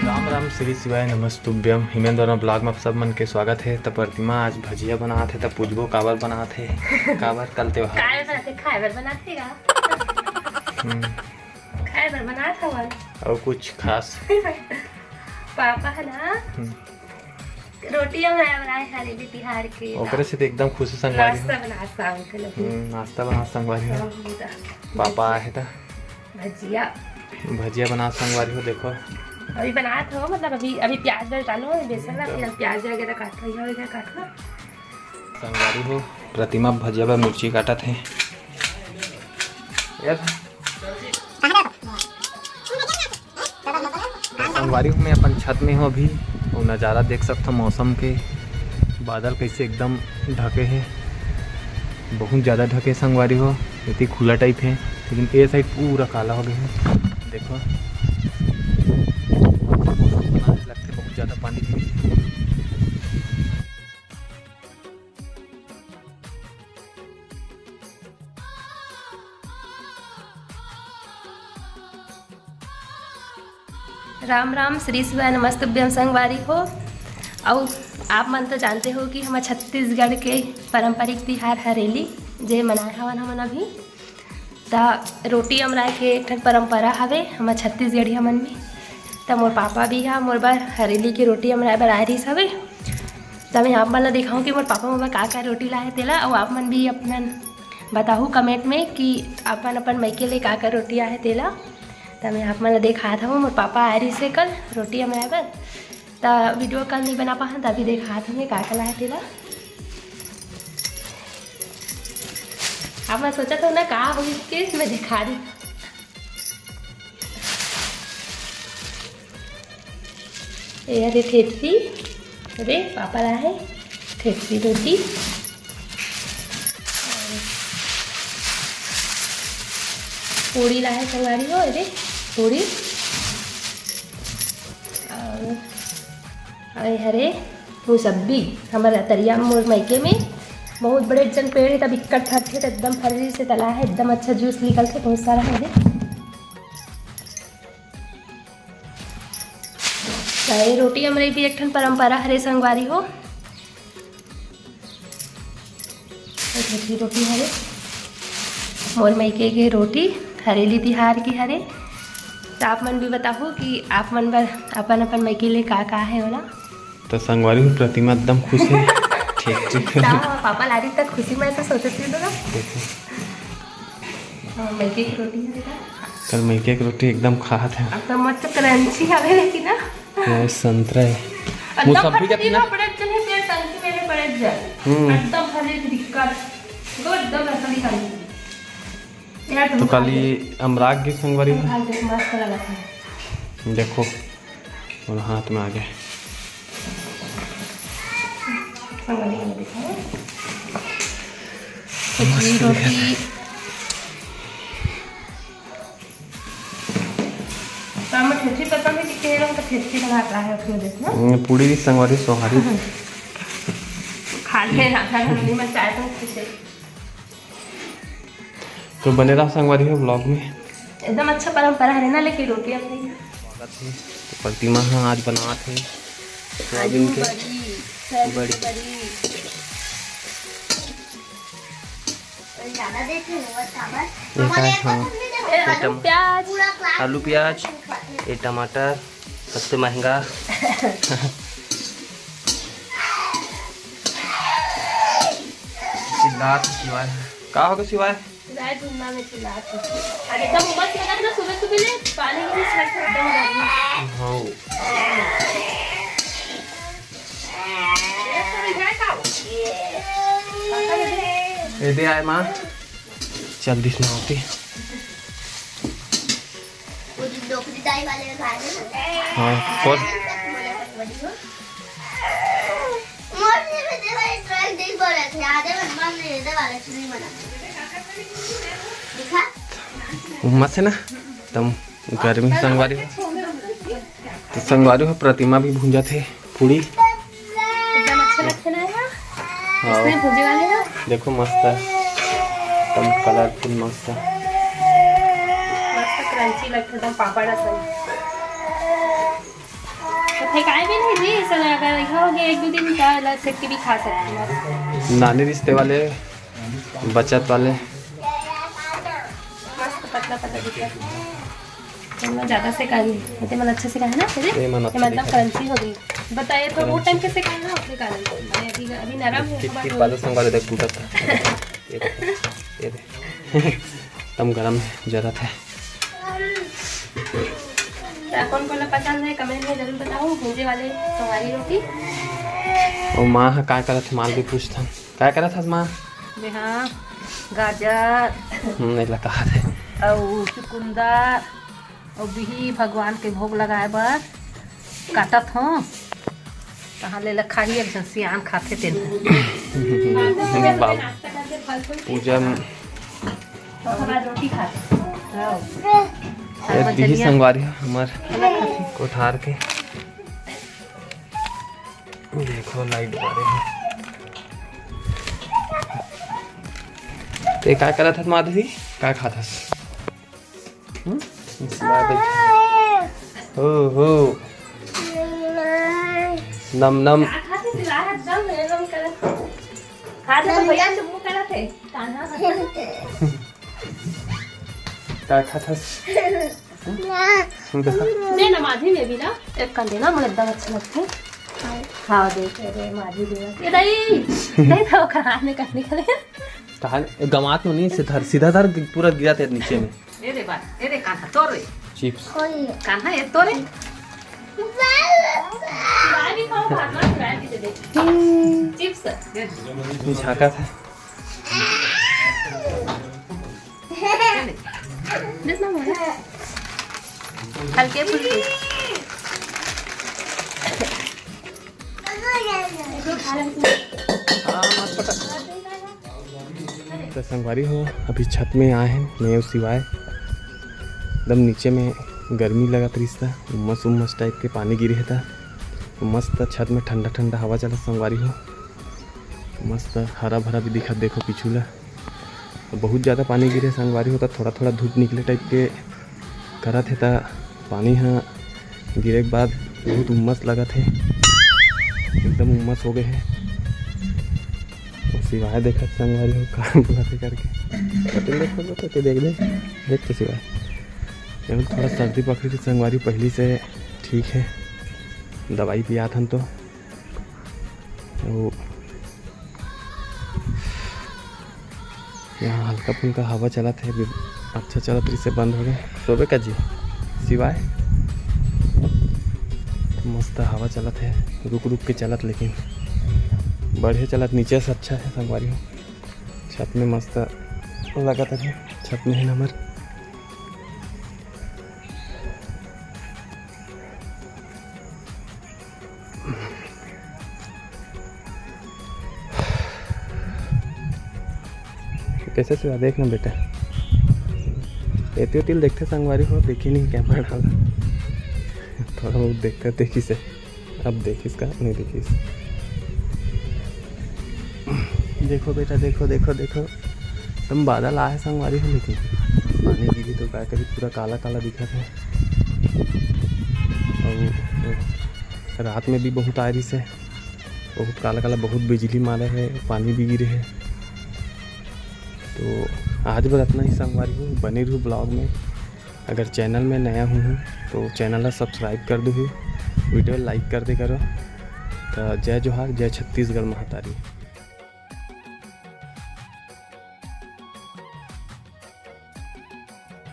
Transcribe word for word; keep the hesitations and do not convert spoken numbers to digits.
राम राम, श्री शिवाय, नमस्तुभ्यम। हिमेंद्र vlog में आप सब मन के स्वागत हे। त प्रतिमा आज भजिया बनात हे, त पूछबो काबर बनात हे, काबर कल त्योहार। काय बनात हे? खाए बर बनात हे का? हम्म। खाए बर बनात हवन। अउ कुछ खास? पापा हे ना, हम्म। रोटी हम बनाए बनाए हरेली तिहार के। ओकरे से तो एकदम खुशी संगवारी हो। नाश्ता बनात हे शाम के लोग। हम्म, नाश्ता बनात हे संगवारी हो। हाँ, पूरा। पापा आए हे त भजिया। भजिया बनात हे संगवारी हो, देखो। अभी बनात हो, मतलब अभी, अभी प्याज डाल डालो, बेसन ला, फिर प्याज वगैरह काट रही हो, इधर काट लो। संगवारी हो, प्रतिमा भजिया बर मिर्ची काटत हे। यार। संगवारी हो, मैं अपन छत में हूँ अभी, अउ नज़ारा देख सकथो मौसम के, बादल कैसे एकदम ढके हे, बहुत ज़्यादा ढके संगवारी हो। एती खुला type हे, लेकिन ए side पूरा काला हो गया हे। देखो, मौसम बना हे, लगथे बहुत ज़्यादा पानी गिरी। राम राम, श्री शिवाय नमस्तुभ्यम संगवारी हो। अउ आप मन तो जानते हो कि हमर छत्तीसगढ़ के पारंपरिक तिहार हरेली, जे मनाए हवन हमन अभी। त रोटी अमराए के एक ठन परंपरा हवे हमर छत्तीसगढ़िया मन में। त मोर पापा भी ह मोर बर हरेली के रोटी अमराए बर आए रिहिस हवे। त मैं आप मन ल दिखाऊं कि मोर पापा मोर बर का का रोटी लाए हे तेला, अउ आप मन भी अपन बताहू comment में कि अपन अपन मइके ले का का रोटी आए हे तेला। त मैं आप मन ल देखात हवं, मोर पापा आए रिहिस हे कल रोटी अमराए बर। त video कल नहीं बना पाहा, त अभी देखात हवं का का लाए हे तेला। अब मैं सोचत हूँ ना का होही के मैं दिखा दी। ये हरे थेथरी, अरे पापा लाए हे थेथरी रोटी, पूड़ी लाए हे संगवारी हो, अरे पूड़ी, अउ अउ ये हरे मुसब्बी, हमर तरिया में, मोर मइके में बहुत बड़े जन पेड़ हे, त बिक्कट फरथे, त एकदम फररी से तला हे, एकदम अच्छा juice निकलथे, बहुत सारा हे। त ये रोटी हमरे भी एक ठन परंपरा हरे संगवारी हो। ये रोटी, रोटी हरे, मोर मइके के रोटी, हरेली तिहार की हरे। त आप मन भी बताहू कि आप मन बर अपन अपन मइके ले का का हे ओला। त संगवारी हो, प्रतिमा एकदम खुश हे। ठीक, ठीक। त पापा लारी तक खुशी महसूस होथे, ठीक हे ना? देखो। हाँ, मइके की रोटी हरे का? कल मइके की रोटी एकदम खात हे। अब तो मस्त crunchy हवे, लेकिन ना। ये संतरा हे। एकदम मुसब्बी का फटकी ना? पड़त चले, तेल टंकी में पड़त जाए। हम्म। एकदम भरे दिक्कत। दो एकदम ऐसा निकाल दीजिए। यार, तो तुम कल खा ये लो। अमराग की संगवारी हम में। खा के मस्त लगा था। देखो, और हाथ में आ गए। संगवारी में दिखाओ। मस्त रोटी। तो हम ठेठी पता नहीं कि कह रहे हो, तो ठेठी बनाता है उसमें देखना। हम्म, पूड़ी भी संगवारी सोहारी। खा ले ना, खा ले, नहीं, मैं चाय तो पीछे। तो बने रहा संगवारी हो vlog में। एकदम अच्छा परंपरा है ना, लेकिन रोटी अपनी। स्वागत है। तो प्रतिमा ह आज बनात हे सोयाबीन के बड़ी, सोयाबीन की बड़ी। बड़ी। ये का, हाँ, ये टम-, प्याज। आलू प्याज, ये टमाटर, सबसे महंगा। चिल्लात शिवाय। का होगे शिवाय? शिवाय धुंधा में चिल्लात। एकदम उमस लगत ना, सुबह सुबह ले पानी भी नहीं छाट, एकदम गर्मी। हाँ। ये दे आए माँ, जल्दी से नहाते। वो जो डोकरी दाई वाले में भाई है ना? हाँ, कौन? मोर से भी देखो, ये ट्रक देख बोले थे, आधे में बम नहीं, ये वाला चुरी बना। दिखा? उमस हे ना, तम गर्मी संगवारी हो। तो संगवारी हो, प्रतिमा भी भूंजत हे पूड़ी। एकदम अच्छा लगथे ना ये? हाँ। इसमें भूंजे वाले ना? देखो मस्त हे, एकदम colourful मस्त हे। मस्त crunchy। एकदम पापड़ असन। तो फेंकाए भी नहीं जी, ऐसा लगा, ऐसा हो गया एक दो दिन का, अलग से भी खा सकते हैं। नानी रिश्ते वाले बचत वाले। मस्त पतला पतला दिख रहा है। तो मैं ज़्यादा से कहा नहीं, मतलब, मैंने अच्छे से कहा है ना, तेरे? ये मन ये अच्छा मतलब दिखा। Crunchy हो गई। बताइए तो वो crunchy। Time कैसे कहा ना, उसके कारण। अरे, अभी, अभी नरम है, कितनी बात। पादो संग वाले देख टूटा था। ये दे, ये दे। एकदम गरम है, जरा था। तो कौन कौन पसंद है, comment में जरूर बताओ। भूजे वाले तुम्हारी रोटी। और माँ ह का करत है, माल भी पूछता। का करत हस माँ? मेहा गाजर। हम्म, नहीं लगा है। अउ चुकुंदर, अउ बिही भगवान के भोग लगाए बर काटत हों। कहाँ ले लखाही, एक झन सियान खाथे तेन। बाबू, पूजा में। ये बिही संगवारी है हमार कोठार के। देखो light बारे हे। ते का करत हस माधवी? का खात हस? हम्म? सिवाय बैठ। हो, हो। नम, नम। का खात हस? सिवाय एकदम नम करत। हाथ में भैया से मुंह करत हे। कान्हा। का खात हस? दे ना माझी में भी ना, एक कान देना, मोला एकदम अच्छा लगथे। हाँ, दे, दे, दे, माझी दे। ए दाई, नहीं था, ओकर हाथ में काट निकले। कहाँ? गमात में नहीं, सीधा धर, सीधा धर, पूरा गिरा तेरे नीचे में। ए दे बात, ए दे कान्हा, तोर रे। Chips। कान्हा, ये तोर रे। सिवाय भी खाओ, भात ना, सिवाय भी दे दे। Chips, दे दे। ये झांका था। हल्के फुल्के। तो संगवारी हो, अभी छत में आए हैं, मैं अउ सिवाय। एकदम नीचे में गर्मी लगत रहिस था, उमस उमस type के पानी गिरे था, तो मस्त छत में ठंडा ठंडा हवा चलत संगवारी हो। मस्त हरा भरा भी दिखत, देखो पीछू ला। बहुत ज़्यादा पानी गिरे संगवारी हो, त थोड़ा थोड़ा धूप निकले type के करत हे, त पानी ह गिरे के बाद बहुत उमस लगत हे, एकदम उमस हो गए हे। अउ सिवाय देखत संगवारी हो का बोलत हे करके, कते देख सकत हो, ते देख दे, देख तो सिवाय। ये थोड़ा सर्दी पकड़ी थी संगवारी, पहली से ठीक है, दवाई पियात हन तो। अउ यहाँ हल्का फुल्का हवा चलत हे, अभी अच्छा चलत, इसे बंद हो गए। सोबे का जी सिवाय मस्त हवा चलत हे, रुक रुक के चलत, लेकिन बढ़िया चलत, नीचे से अच्छा है संगवारी हो। छत में मस्त लगत हे, छत में है नंबर। कैसे सिवा, देख ना बेटा, एती ओती ल देखथे संगवारी हो, देखी नहीं camera डाला, थोड़ा बहुत देखते देखी से, अब देखिस का नहीं देखिस। देखो बेटा, देखो, देखो, देखो, एकदम बादल आए संगवारी हो, लेकिन पानी गिरी तो का करी, पूरा काला काला दिखत है। अउ रात में भी बहुत आए रहिस हे, बहुत काला काला, बहुत बिजली मारे हे, पानी भी गिरे हे। तो आज बर अतना ही संगवारी हो, बने रहू vlog में। अगर channel में नया हूँ तो channel ला subscribe कर दूहू, video like कर दे करो। तो जय जोहार, जय छत्तीसगढ़ महतारी।